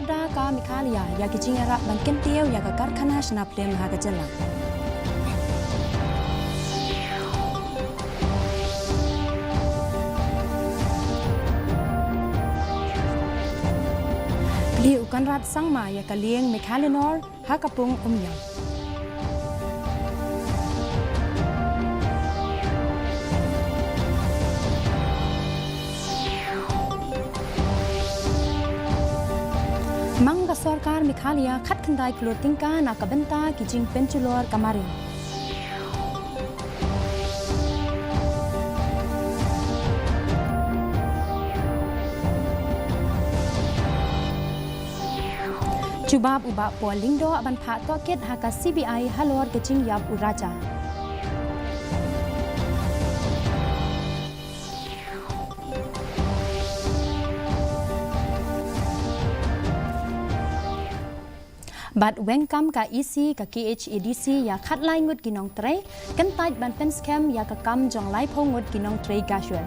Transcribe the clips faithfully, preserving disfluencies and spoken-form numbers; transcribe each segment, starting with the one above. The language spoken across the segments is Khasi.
Da ka Meghalaya ïa ki jingïarap ban kyntiew ïa ka karkhana shna phlim ha ka jylla. Plie u Conrad Sangma ïa ka lieng Meghalinor ha ka pung Umiam. Mang ka sorkar Meghalaya khatkhyndai klur tyngka na ka bynta ki jingpynjulor ka mariang. Jubab u Bah Paul Lyngdoh ban phah tohkit ha ka C B I halor ka jingïap u Raja. Bad weng kam ka E C ka K H A D C ïa khatlai ngut ki nongtrei, kyntait ban pynskhem ïa ka kam jong laiphew ngut ki nongtrei casual.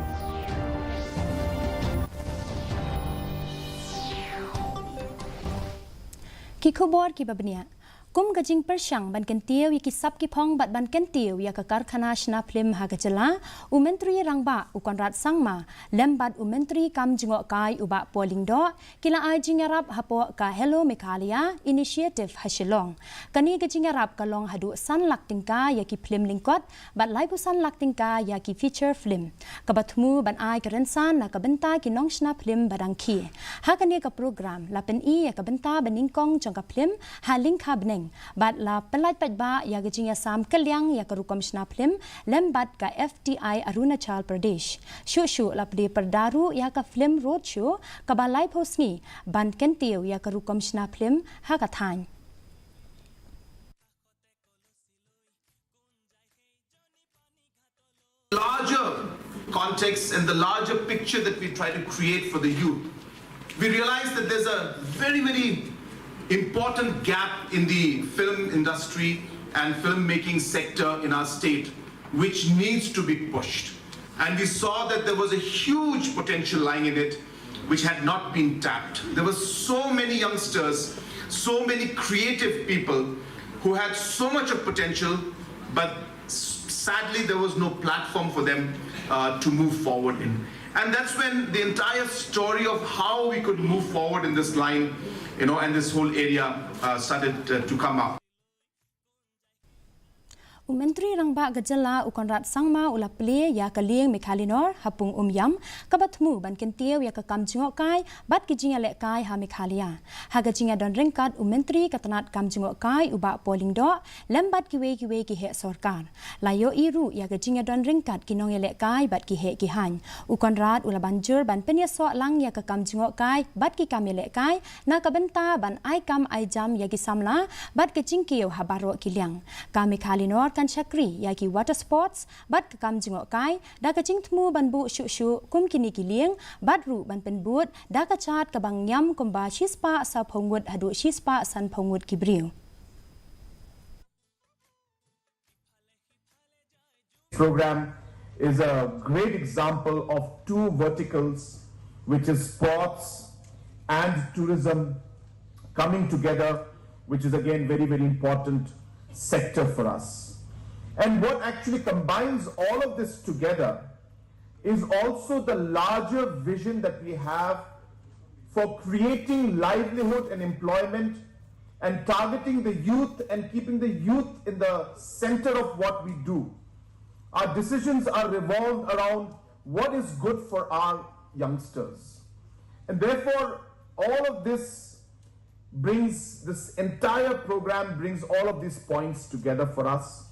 Ki khubor kiba bniah. Kum ka jingpyrshang ban kyntiew ïa ki sap ki phong bad ban kyntiew ïa ka karkhana shna phlim ha ka jylla, u Myntri Rangbah u Conrad Sangma lem bad u Myntri kam jngohkai u Bah Paul Lyngdoh ki la ai jingïarap hapoh ka Hello Meghalaya Initiative ha Shillong. Kane ka jingïarap ka long haduh san lak tyngka ïa ki phlim lyngkot bad laiphew san lak tyngka ïa ki feature film. Kaba thmu ban ai ka rynsan na ka bynta ki nongshna phlim ba dang khie. Ha kane ka program la pyni ïa ka bynta ba nyngkong jong ka phlim ha lyngkha bneng bad la pynlait paidbah ïa ka jingïasam kylliang ïa ka rukom shna phlim lem bad ka F T I Arunachal Pradesh. Shuh shuh la plie pyrda ruh ïa ka film roadshow kaba laiphew sngi ban kyntiew ïa ka rukom shna phlim ha ka thaiñ. Larger context and the larger picture that we try to create for the youth, we realize that there's a very, very important gap in the film industry and filmmaking sector in our state, which needs to be pushed. And we saw that there was a huge potential lying in it, which had not been tapped. There were so many youngsters, so many creative people who had so much of potential, but s- sadly, there was no platform for them uh, to move forward in. And that's when the entire story of how we could move forward in this line, you know, and this whole area uh, started uh, to come up. U Myntri Rangbah ka jylla u Conrad Sangma u la plie ïa ka lieng Meghalinor ha pung Umiam kaba thmu ban kyntiew ïa ka kam jngohkai bad ki jingïalehkai ha Meghalaya. Ha ka jingïadon ryngkat u Myntri ka tnat kam jngohkai u Bah Paul Lyngdoh lem bad kiwei kiwei ki heh sorkar. La ïohi ruh ïa ka jingïadon ryngkat ki nongïalehkai bad ki heh ki haiñ. U Conrad u la ban jur ban pynïasoh lang ïa ka kam jngohkai bad ki kam ïalehkai na ka bynta ban ai kam ai jam ïa ki samla bad ka jingkiew ha baroh ki liang. Ka Meghalinor kan shakri ïa ki water sports bad ka kam jngohkai da ka jingthmu ban buh shuh shuh kum kine ki lieng bad ruh ban pynbud da ka jait kaba ngiam kumba shispah sawphew ngut haduh shispah sanphew ngut ki briew. Program is a great example of two verticals, which is sports and tourism coming together, which is again very, very important sector for us. And what actually combines all of this together is also the larger vision that we have for creating livelihood and employment and targeting the youth and keeping the youth in the center of what we do. Our decisions are revolved around what is good for our youngsters. And therefore, all of this brings, this entire program brings all of these points together for us.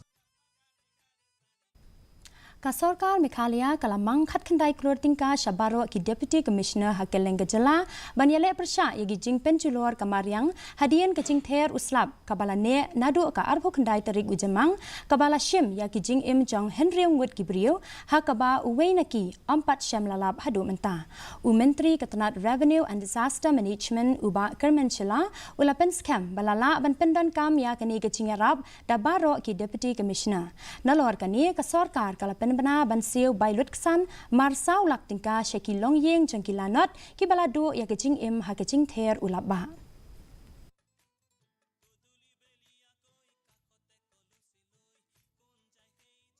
Ka sorkar Meghalaya ka la mang khatkhyndai klur tyngka sha baroh ki Deputy Commissioner ha kylleng ka jylla ban ïaleh pyrshah ïa ki jingpynjulor ka mariang hadien ka jingther u slap kaba la neh naduh ka arphew khyndai tarik u Jymmang kaba la shim ïa ki jingim jong hynriew ngut ki briew ha kaba uwei na ki ym pat shym la lap haduh mynta. U Myntri ka tnat Revenue and Disaster Management u Bah Kyrmen Shylla u la pynskhem ba la lah ban pyndonkam ïa kane ka jingïarap da baroh ki Deputy Commissioner. Nalor kane ka sorkar ka la pynbna ban siew bai lutksan mar saw lak tyngka sha ki longïing jong ki lanot kiba la duh ïa ka jingim ha ka jingther u lapbah.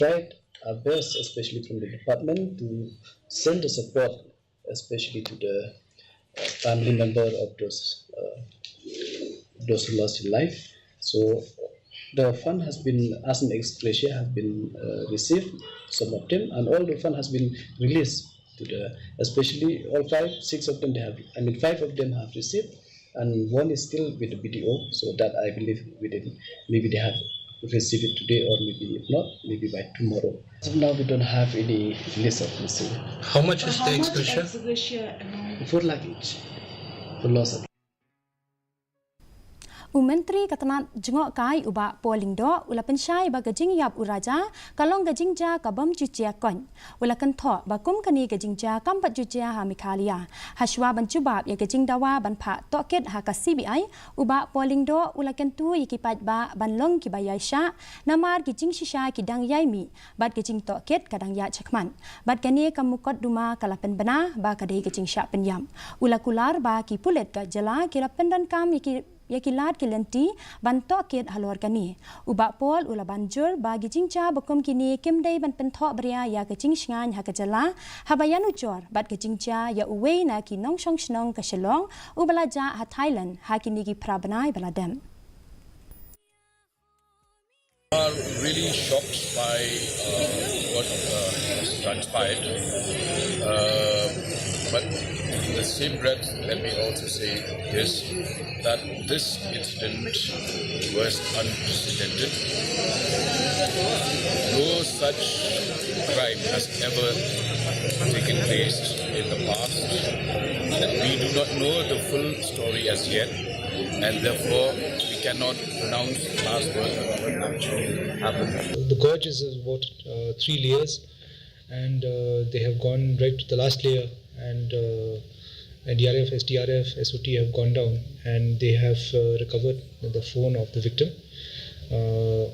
tried our best, especially from the department, to send the support, especially to the uh, family member of those uh, those who lost their life. So the fund has been, as an ex gratia, has been uh, received, some of them, and all the fund has been released to the, especially all five, six of them they have, I mean, five of them have received, and one is still with the B D O. So that I believe within, maybe they have receive it today, or maybe if not, maybe by tomorrow. As of now, we don't have any list of missing. How much is the ex gratia? Four lakh each for loss of. U Myntri ka tnat jngohkai u Bah Paul Lyngdoh u la pynshai ba ka jingïap u Raja ka long ka jingjia ka bym ju jia koit. U la kynthoh ba kum kane ka jingjia kam pat ju jia ha Meghalaya. Hashwa ban jubab ïa ka jingdawa ban phah tohkit ha ka C B I, u Bah Paul Lyngdoh u la kyntu ïa ki paidbah ban long kiba ïaishah, namar ki jingshisha ki dang ïai mih, bad ka jingtohkit ka dang ïaid shakhmat. Bad kane ka mukotduma ka la pynbna ba ka dei ka jingshah pynïap. U la kular ba ki pulit ka jylla ki la pyndonkam ïa ki ïa ki lad ki lynti ban tohkit halor kane. U Bah Paul u la ban jur ba ki jingjia ba kum kine kim dei ban pynthohbria ïa ka jingshngaiñ ha ka jylla, haba ïanujor bad ka jingjia ïa uwei na ki nongshong shnong ka Shillong uba la jah ha Thailand ha kine ki phra bnai ba la dep. Are really shocked by uh, what uh, has transpired. Uh, but in the same breath, let me also say this, that this incident was unprecedented. No such crime has ever taken place in the past, and we do not know the full story as yet, and therefore we cannot pronounce last word on what actually happened. The gorge is about uh, three layers, and uh, they have gone right to the last layer, and uh, N D R F, S D R F, S O T have gone down, and they have uh, recovered the phone of the victim, uh,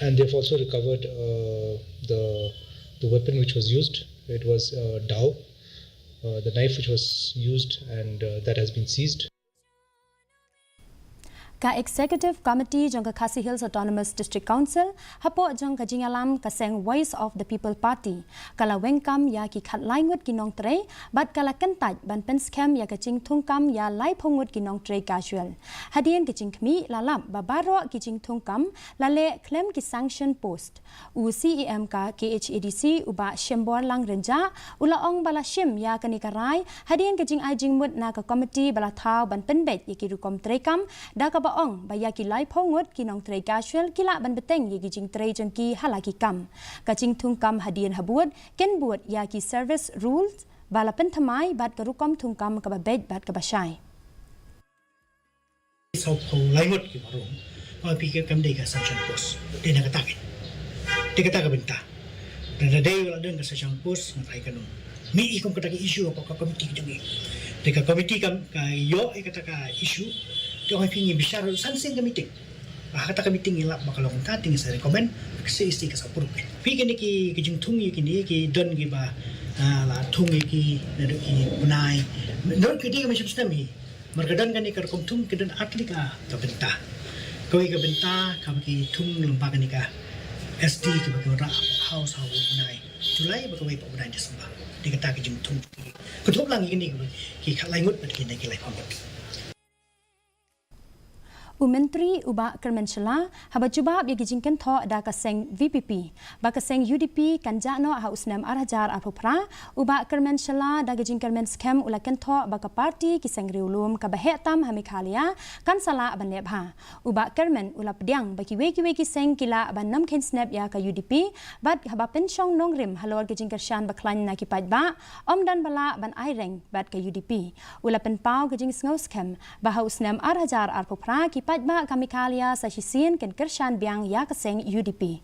and they've also recovered uh, the the weapon which was used. It was a dao, uh, the knife which was used, and uh, that has been seized. Ka Executive Committee jong ka Khasi Hills Autonomous District Council hapoh jong ka jingïalam ka seng Voice of the People Party ka la weng kam ïa ki khatlai ngut ki nongtrei bad ka la kyntait ban pynskhem ïa ka jingthung kam ïa laiphew ngut ki nongtrei casual. Hadien ka jingkhmih la lap ba baroh ki jingthung kam la leh khlem ki sanction post. U C E M ka K H A D C u Bah Shimbor Langrenja u la ong ba la shim ïa kane ka rai hadien ka jingai jingmut na ka komiti ba la thaw ban pynbeit ïa ki rukom treikam da kaba ong ba ïa ki laiphew ngut ki nongtrei casual ki lah ban bteng ïa ki jingtrei jong ki ha la ki kam. Ka jingthung kam hadien habud kin bud ïa ki service rules ba la pynthymmai bad ka rukom thung kam kaba beit bad kaba shai. Sawphew lai ngut ki barum. Ba phi ka kam dei ka sanction post. Dei na kata ka. Dei kata ka bynta. Lada dei la don ka sanction post nga trai ka num. Mih i kum kata ka issue hapoh ka komiti ka jong i. Dei ka komiti ka ïoh i kata ka issue. Te ong phi ngi bishar san sien ka meeting. Ba kata ka meeting ngi lap ba ka long kata te ngi sa recommend ka C E C ka sa approve. Phi kine ki jingthung ïa kine ki don ki ba la thung ïa ki naduh ki bnai. Naduh ki dei ka mynshem snem hi. Mar ka don kane ka rukom thung ki don ar tylli ka bynta. Kawei ka bynta kaba ki thung lyngba kane ka S D kaba ki wanrah ha u saw u bnai July bad kawei pat u bnai December. Dei kata ka jingthung ki kynthup lang ïa kine ki khatlai ngut bad kine ki laiphew ngut. U Myntri u Bah Kyrmen Shylla haba jubab ïa ki jingkynthoh da ka seng V P P ba ka seng U D P kan jah noh ha u snem ar hajar arphew phra, u Bah Kyrmen Shylla da ka jingkyrmen skhem u la kynthoh ba ka party ki seng riewlum kaba heh tam ha Meghalaya kan sa lah ban leh bha. U Bah Kyrmen u la pdiang ba kiwei kiwei ki seng ki lah ban nym kheiñ snep ïa ka U D P bad haba pynshong nongrim halor ka jingkyrshan bakhlaiñ na ki paidbah, ym don ba lah ban ai reng bad ka U D P. U la pynpaw ka jingsngew skhem ba ha u snem ar hajar arphew phra ki paidbah ka Meghalaya sa shisien kin kyrshan biang ïa ka seng U D P.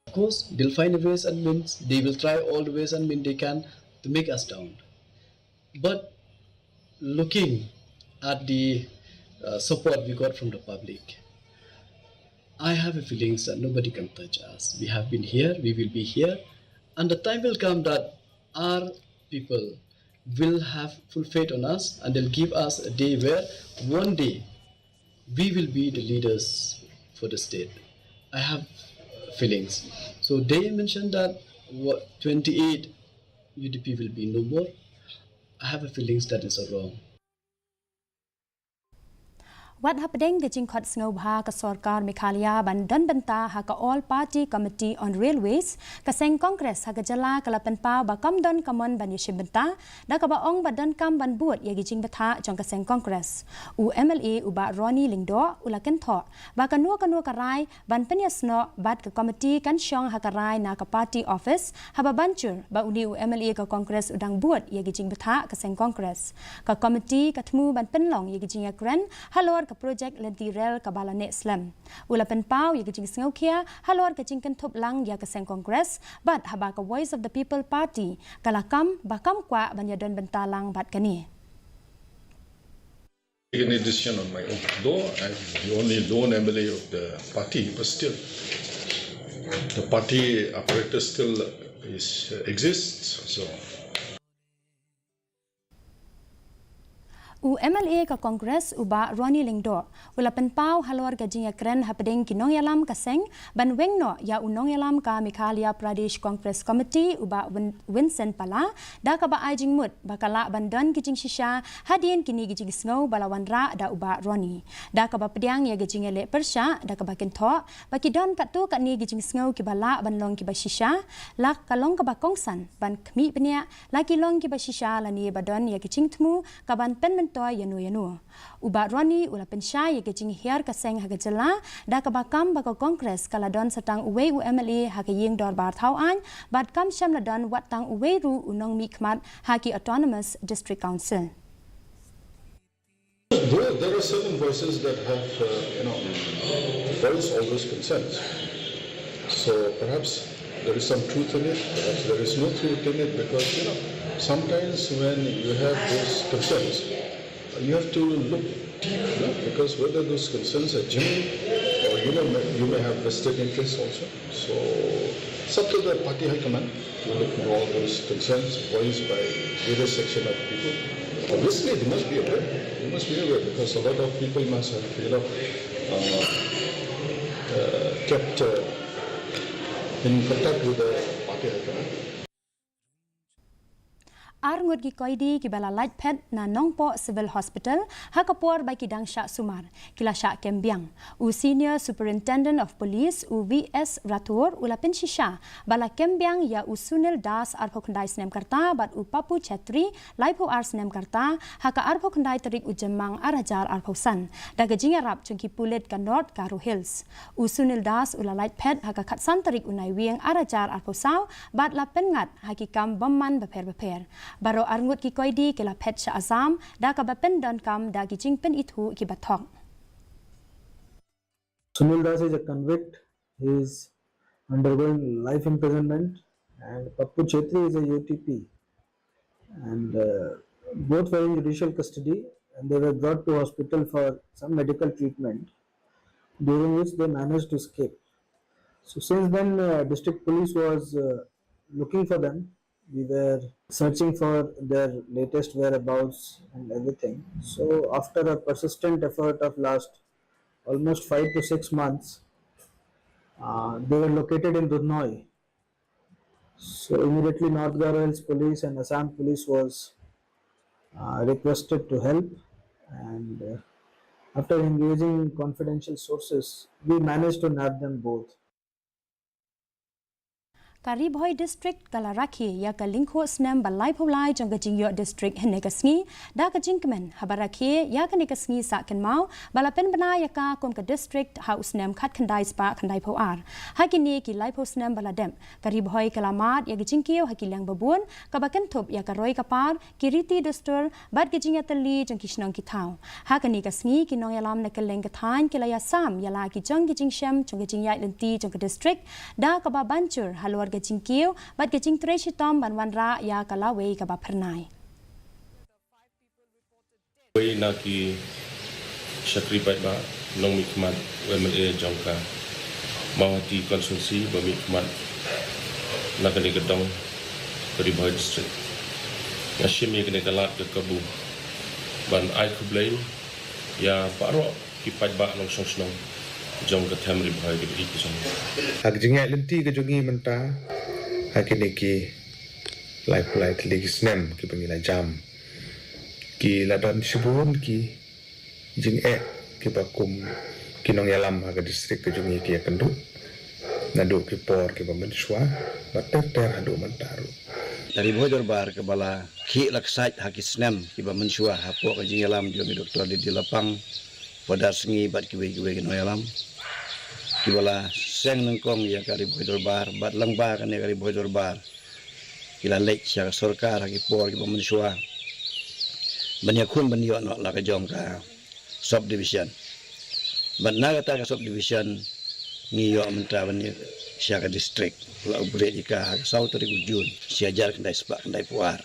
Of course, they'll find ways and means, they will try all the ways and means they can to make us down. But looking at the uh, support we got from the public, I have a feeling that nobody can touch us. We have been here, we will be here, and the time will come that our people will have full faith on us and they'll give us a day where one day we will be the leaders for the state. I have feelings. So they mentioned that what, twenty-eight U D P will be no more. I have a feelings that is wrong. Wat hapdeng ka jingkhot sngewbha ka sorkar Meghalaya ban don bynta ha ka All Party Committee on Railways, ka seng Congress ha ka jylla ka la pynpaw ba kam don ka mon ban ïashim bynta, da kaba ong ba donkam ban bud ïa ki jingbthah jong ka seng Congress. U M L A u Bah Ronnie Lyngdoh u la kynthoh ba kano kano ka rai ban pynïasnoh bad ka komiti kan shong ha ka rai na ka party office, haba ban jur ba une u M L A ka Congress u dang bud ïa ki jingbthah ka seng Congress. Ka komiti ka thmu ban pynlong ïa ki jingïakren halor ka projek lynti rel kaba la neh slem. U la pynpaw ïa ki jingsngewkhia halor ka jingkynthup lang ïa ka seng Congress, bad haba ka Voice of the People Party ka la kam ba kam kwah ban ïadon bynta lang bad kane. Taken a decision on my own. Though I'm the only lone M L A of the party, but still, the party apparatus still is, exists. So. U M L A ka Congress u Bah Ronnie Lyngdoh u la pynpaw halor ka jingïakren hapdeng ki nongïalam ka seng ban weng noh ïa u nongïalam ka Meghalaya Pradesh Congress Committee u Bah Win- Vincent Pala, da kaba ai jingmut ba ka lah ban don ki jingshisha hadien kine ki jingsngew ba la wanrah da u Bah Ronnie. Da kaba pdiang ïa ka jingïaleh pyrshah, da kaba kynthoh ba ki don katto katne ki jingsngew kiba lah ban long kiba shisha, la ka long kaba kongsan ban khmih bniah la ki long kiba shisha lane ba don ïa ki jingthmu kaban pynmyntoi ïano ïano. U Bah Ronnie u la pynshai ïa ka jinghiar ka seng ha ka jylla, da kaba kam ba ka Congress ka la don sa tang uwei u M L A ha ka ïing dorbar thaw aiñ, bad kam shym la don wat tang uwei ruh u nongmihkhmat ha ki Autonomous District Council. Though there are certain voices that have, uh, you know, voiced all those concerns. So perhaps there is some truth in it, perhaps there is no truth in it, because, you know, sometimes when you have those concerns, you have to look deep, no? Because whether those concerns are genuine or, you know, may- you may have vested interests also. So it's up to the party high command to look into all those concerns voiced by various section of people. Obviously, they must be aware. They must be aware because a lot of people must have, you know, uh, uh, kept uh, in contact with the party high command. Ar ngut ki koidi kiba la lait phet na Nongpoh Civil Hospital ha ka por ba ki dang shah sumar ki la shah kem biang. U Senior Superintendent of Police u V S Rathore u la pynshisha ba la kem biang ïa u Sunil Das, arphew khyndai snem ka rta, bad u Papu Chetri, laiphew ar snem ka rta, ha ka arphew khyndai tarik u Jymmang ar hajar arphew san, da ka jingïarap jong ki pulit ka North Garo Hills. U Sunil Das u la lait phet ha ka khatsan tarik u Naiwieng ar hajar arphew saw, bad la pynngat ha ki kam bymman bapher bapher. Baroh ar ngut ki koidi ki la phet sha Assam da kaba pyndonkam da ki jingpynithuh kiba thok. Sunil Das is a convict. He is undergoing life imprisonment, and Pappu Chetri is a U T P, and uh, both were in judicial custody, and they were brought to hospital for some medical treatment, during which they managed to escape. So since then, uh, district police was uh, looking for them. We were searching for their latest whereabouts and everything. So after a persistent effort of last almost five to six months, uh, they were located in Dudhnoi. So immediately North Garo Hills Police and Assam Police was uh, requested to help, and uh, after engaging confidential sources, we managed to nab them both. Ka Ri Bhoi District ka la rakhe ïa ka lyngkhuh snem ba laiphew lai jong ka jingïoh district hynne ka sngi, da ka jingkmen haba rakhe ïa kane ka sngi sah kynmaw ba la pynbna ïa ka kum ka district ha u snem khatkhyndai spah khyndaiphew ar. Ha kine ki laiphew snem ba la dep, ka Ri Bhoi ka la mad ïa ka jingkiew ha ki liang babun, kaba kynthup ïa ka roi ka par, ki riti dustur bad ki jingïatylli jong ki shnong ki thaw. Ha kane ka sngi ki nongïalam na kylleng ka thaiñ ki la ïasam ïa la ki jong ki jingshem jong ka jingïaid lynti jong ka district, da kaba ban jur halor ka jingkiew bad ka jingtrei shitom ban wanrah ïa ka lawei kaba phyrnai. Wei na ki shakri paidbah, nongmihkhmat u M L A jong ka Mawhati constituency ba mihkhmat na kane ka dong ka Ri Bhoi District. Nga shim ïa kane ka lad ka kabu ban ai khublei ïa baroh ki paidbah nongshong shnong jong ka them Ri Bhoi ka dei ki jong. Ha ka jingïaid lynti ka jong ngi mynta, ha kine ki laiphew lai tylli ki snem kiba ngi la jam, ki la don shibun ki jingeh kiba kum ki nongïalam ha ka district ka jong ngi ki ïakynduh naduh ki por kiba mynshuwa bad ter ter haduh mynta ruh. Ka Ri Bhoi Dorbar kaba la khih la ksaid ha ki snem kiba mynshuwa hapoh ka jingïalam jong i Doktor D D Lapang, Phadar Sngi bad kiwei kiwei ki nongïalam kiba la seng nyngkong ïa ka Ri Bhoi Dorbar bad lyngba kane ka Ri Bhoi Dorbar ki la leit sha ka sorkar ha ki por kiba mynshuwa ban ïakhun ban ïoh noh la ka jong ka subdivision. Bad na kata ka subdivision ngi ïoh mynta ban ïa sha ka district, la upgrade ïa ka ha ka saw tarik u Jun shi hajar khyndai spah khyndai phew ar.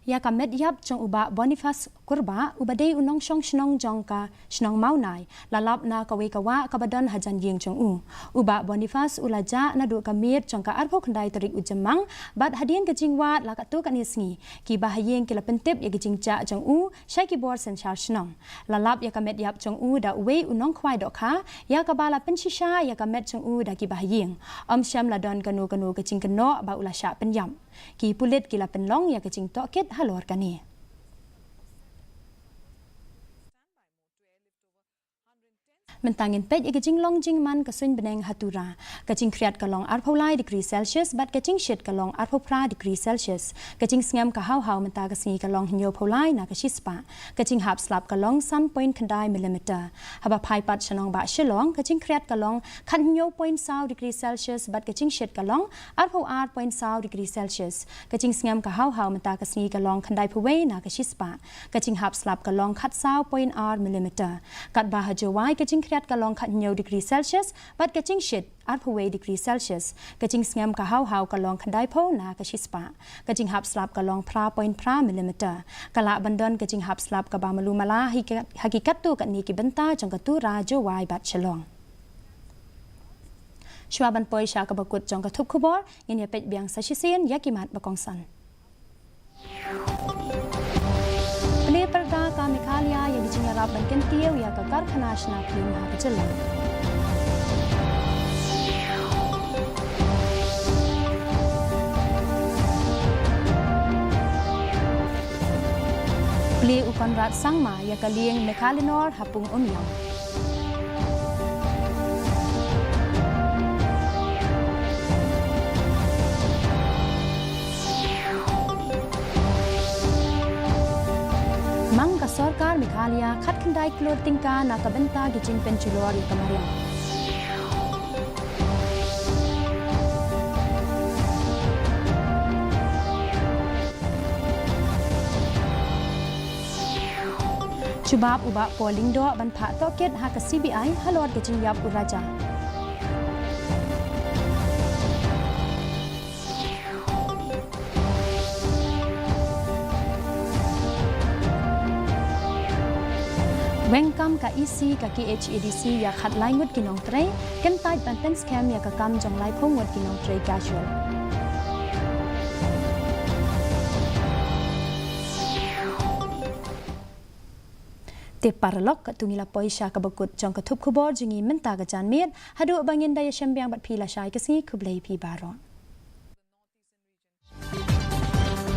Ïa ka met ïap jong u Bah Boniface Kurbah, uba dei u nongshong shnong jong ka shnong Mawnai, la lap na kawei ka wah kaba don hajan ïing jong u. U Bah Boniface u la jah naduh ka miet jong ka arphew khyndai tarik u Jymmang, bad hadien ka jingwad la katto katne sngi, ki bahaïing ki la pyntip ïa ka jingjah jong u sha ki bor synshar shnong. La lap ïa ka met ïap jong u da uwei u nongkhwai dohkha, ïa kaba la pynshisha ïa ka met jong u da ki bahaïing. Ym shym la don kano kano ka jingkynnoh ba u la shah pynïap. Ki pulit ki la pynlong ïa ka jingtohkit halor kane. Mynta ngin peit ïa ka jinglong jingman ka suiñ bneng ha Tura. Ka jingkhriat ka long arphew lai degree Celsius bad ka jingshit ka long arphew phra degree Celsius. Ka jingsngem ka haw haw mynta ka sngi ka long hynñiew phew lai na ka shispah. Ka jinghap slap ka long san point khyndai millimeter. Haba phai pat sha nongbah Shillong, ka jingkhriat ka long khathynñiew point saw degree Celsius bad ka jingshit ka long arphew ar point saw degree Celsius. Ka jingsngem ka haw haw mynta ka sngi ka long khyndai phew wei na ka shispah. Ka jinghap slap ka long khatsaw point ar millimeter. Katba ha Jowai ka jingkhriat ka long khathynñiew degree Celsius bad ka jingshit arphew wei degree Celsius. Ka jingsngem ka haw haw ka long khyndai phew na ka shispah. Ka jinghap slap ka long phra point phra millimeter. Ka lah ban don ka jinghap slap kaba malu mala ha ki, ha ki katto katne ki bynta jong ka Tura, Jowai bad Shillong. Shuwa ban poi sha kaba kut jong ka thup khubor, ngin ïa peit biang sa shisien ïa ki mat ba kongsan. Plie pyrda ka Meghalaya ïa ki jingïarap ban kyntiew ïa ka karkhana shna phlim ha ka jylla. Plie u Conrad Sangma ïa ka lieng Meghalinor ha Pung Umïam. Mang ka sorkar Meghalaya khatkhyndai klur tyngka na ka bynta ki jingpynjulor ïa ka mariang. Jubab u Bah Paul Lyngdoh ban phah tohkit ha ka C B I halor ka jingïap u Raja. Weng kam ka E C ka K H A D C ïa khatlai ngut ki nongtrei, kyntait ban pynskhem ïa ka kam jong laiphew ngut ki nongtrei casual. Te paralok, katto ngi la poi sha kaba kut jong ka thup khubor jong ngi mynta ka janmiet, haduh ba ngin da ïashem biang bad phi lashai ka sngi, khublei phi baroh. The meeting served as a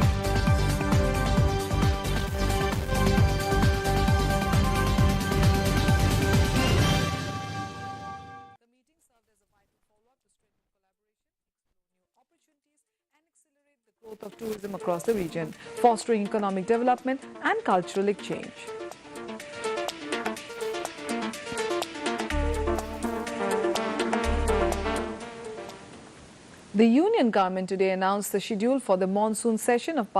vital follow-up to strengthen collaboration, explore new opportunities, and accelerate the growth of tourism across the region, fostering economic development and cultural exchange. The Union Government today announced the schedule for the monsoon session of